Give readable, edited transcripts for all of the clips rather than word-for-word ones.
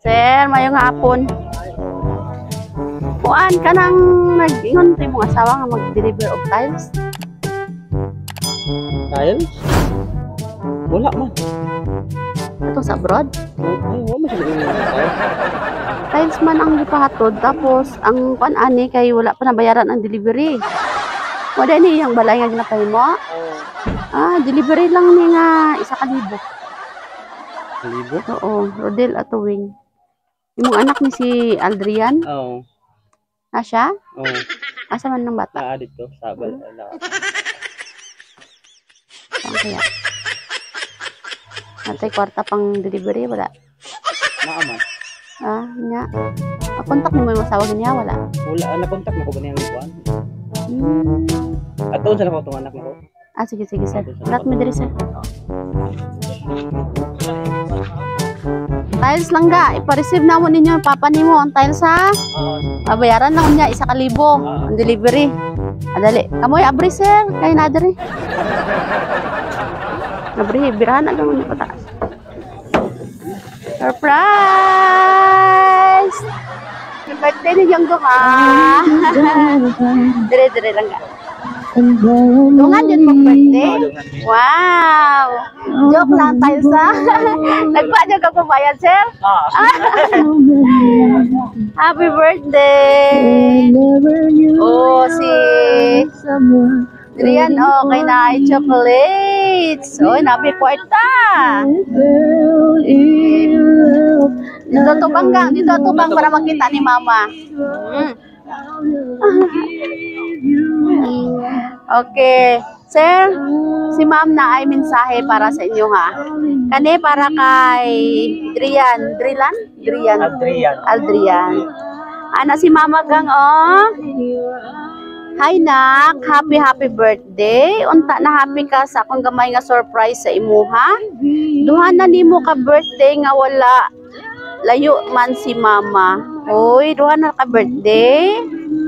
Sir, mayong hapon. Kuan ka nang nag-ingon to imong asawa nga mag-deliver og tiles. Tiles? Wala man. Ato sa abroad. Ay, wala man sila ingon tiles. Tiles man ang gipahatod, tapos ang kuan ani kay wala pa nabayaran ang delivery. Wala ni iyang balay nga ginapahimo. Oh. Ah, delivery lang ni nga 1,000. Libo? Oo, Rodel Atuwing. Imong anak ni si Aldrian, Oo. Na siya? Oo. Asa man ng bata? Naa dito sa bal. Na. Saan kaya? Natay kwarta pang delivery, wala? Naa man. Ah, nya. Ah, contact nimo yung asawa niya, wala? Wala na contact na ko ba niyang kuan. Atoon sa nako tong anak nako. Ah, sige, sige, sir. Lat mo diri, sir. Tiles lang ga. Ipa-receive na mo ninyo ang papa nimo ang tiles ha. Oo. Babayaran lang niya 1,000 ang delivery. Adali. Kamoy abri, sir. Kay na diri. Abri, birahan na lang niyo pataas. Surprise! Happy birthday ninyong duha. Dire dire lang ga. Dungan yun mo birthday? Wow! Joke lang tayo sa. Nagpa niyo ka pumayad, sir? Ah. Happy birthday! Oh, si Drian, oh, kay na ay chocolates. Oh, nabi kwarta. Dito tubang gang, dito tubang para makita ni mama. Okay. Sir, si ma'am na ay mensahe para sa inyo ha. Kani para kay Drian, Drilan? Drian. Adrian. Aldrian. Ana si Mama Gang oh. Hi nak, happy happy birthday. Unta na happy ka sa akong gamay nga surprise sa imuha. Duha na nimo ka birthday nga wala layo man si mama. Uy, duha na ka birthday.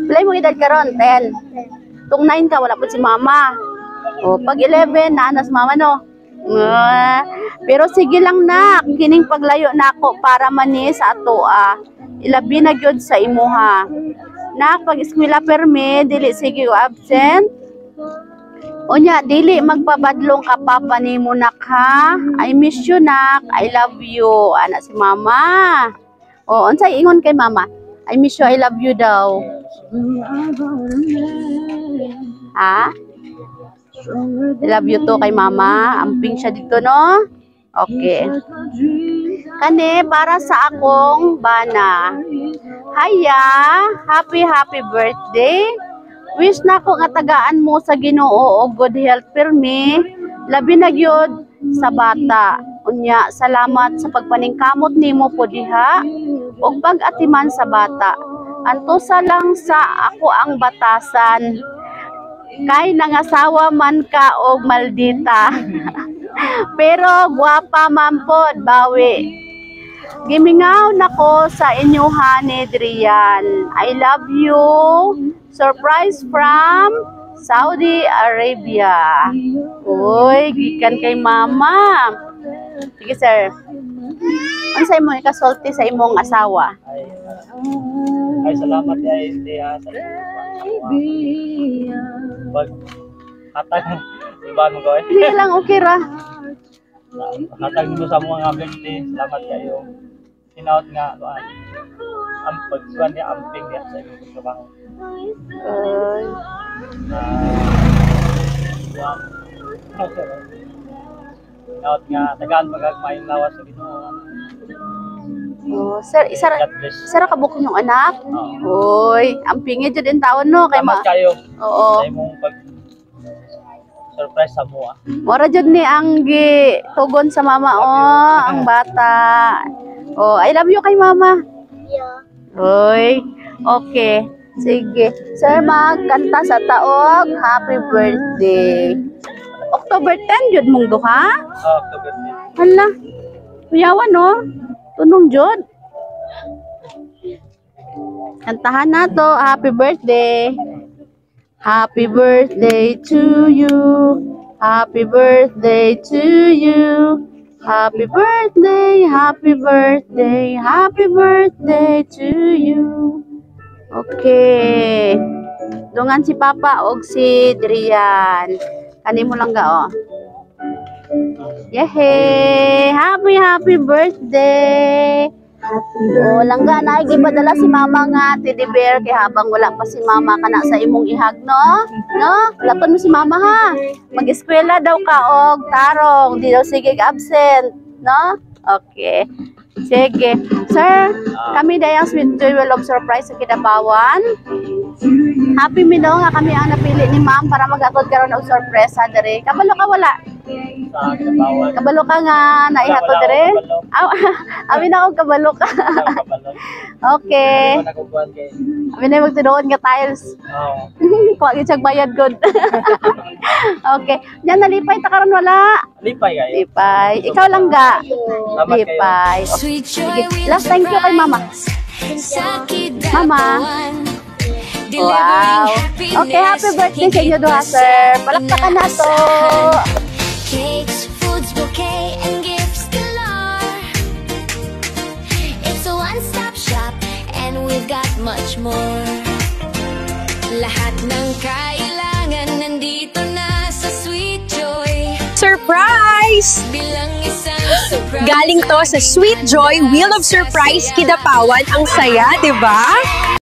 Wala mo edad karon, 10. Tung 9 ka wala po si mama. O pag 11 na anas mama no. Nga. Pero sige lang nak, kining paglayo nako para man ni sa atoa. Ilabi na gyud sa imuha. Nak, pag eskwela permi, dili sige o absent. Unya, dili magpabadlong ka papa nimo nak ha. I miss you nak, I love you. Ana si mama. O, unsay ingon kay mama? I miss you, I love you daw. Ha? I love you to kay mama. Amping siya dito, no? Okay. Kani, para sa akong bana. Hiya, happy happy birthday. Wish na ko nga tagaan mo sa Ginoo og good health pirmi. Labi na gyud sa bata. Unya, salamat sa pagpaningkamot nimo po diha ug pag-atiman sa bata. Antosa lang sa ako ang batasan. Kay nangasawa man ka og maldita. Pero gwapa man pod, bawi. Gimingaw nako sa inyuha ni Drian. I love you. Surprise from Saudi Arabia. Uy, gikan kay mama. Sige, sir. Unsay mo ikasulti sa imong asawa? Ay, salamat ay diha sa pag hatag iba mo gawin. Hindi lang, okay ra. Hatag nimo sa mga birthday. Salamat kayo. Hinaut nga kuan. Ang pagkuan niya amping niya sa imong trabaho. Ay. Kuan. Hinaut nga tagaan magagmayong lawas sa Ginoo. Oh, sir, isa ra God bless. Isa ra ka buok yung anak. Oo. Uy, ang pingi jud in taon no kay ma. Salamat kayo Oo. sa imong pag surprise sa mua. Mora jud ni ang gi tugon sa mama oh, ang bata. Oh, I love you kay mama. Uy, okay. Sige. Sir, magkanta sa taog. Happy birthday. October 10 jud mong duha? Oh, October 10. Hala. Kuyawan no. Tunong jud. Kantahan na to. Happy birthday. Happy birthday to you. Happy birthday to you. Happy birthday, happy birthday, happy birthday to you. Okay. Dungan si Papa og si Drian. Kani mo lang ga oh. Yehey! Happy, happy birthday! Oh, langga na gipadala si Mama nga teddy bear kay habang wala pa si Mama kana sa imong ihag, no? No? Laton mo si Mama ha. Mag-eskwela daw ka og tarong, di daw sige absent, no? Okay. Sige. Sir, kami dayang Sweet Joy Wheel of Surprise sa Kidapawan. Happy mi no nga kami ang napili ni Ma'am para maghatod karon og sorpresa diri. Kabalo ka wala? Sa Kidapawan. Kabalo ka nga naihatod Wala diri? akong kabalo. Aw, amin ako kabalo ka. Wala akong kabalo. Okay. Wala akong kuwan kay. Amin na magtinuod nga tiles. Oo. Kuha gyud siyang bayad gud. Okay. Yan, nalipay ta karon wala? Lipay kayo. Lipay. Ikaw lang ga. Salamat kayo. Lipay. Okay. Sweet Joy Sige. Wheel Last thank you kay Mama. Sa Mama. Kidapawan. Wow. Okay, happy birthday sa inyo duha, sir. Palakpakan na to. Cakes, foods, bouquet, and gifts galore. It's a one-stop shop, and we've got much more. Lahat ng kailangan nandito na sa Sweet Joy. Surprise! Bilang isang surprise. Galing to sa Sweet Joy Wheel of Surprise Kidapawan. Ang saya, di ba?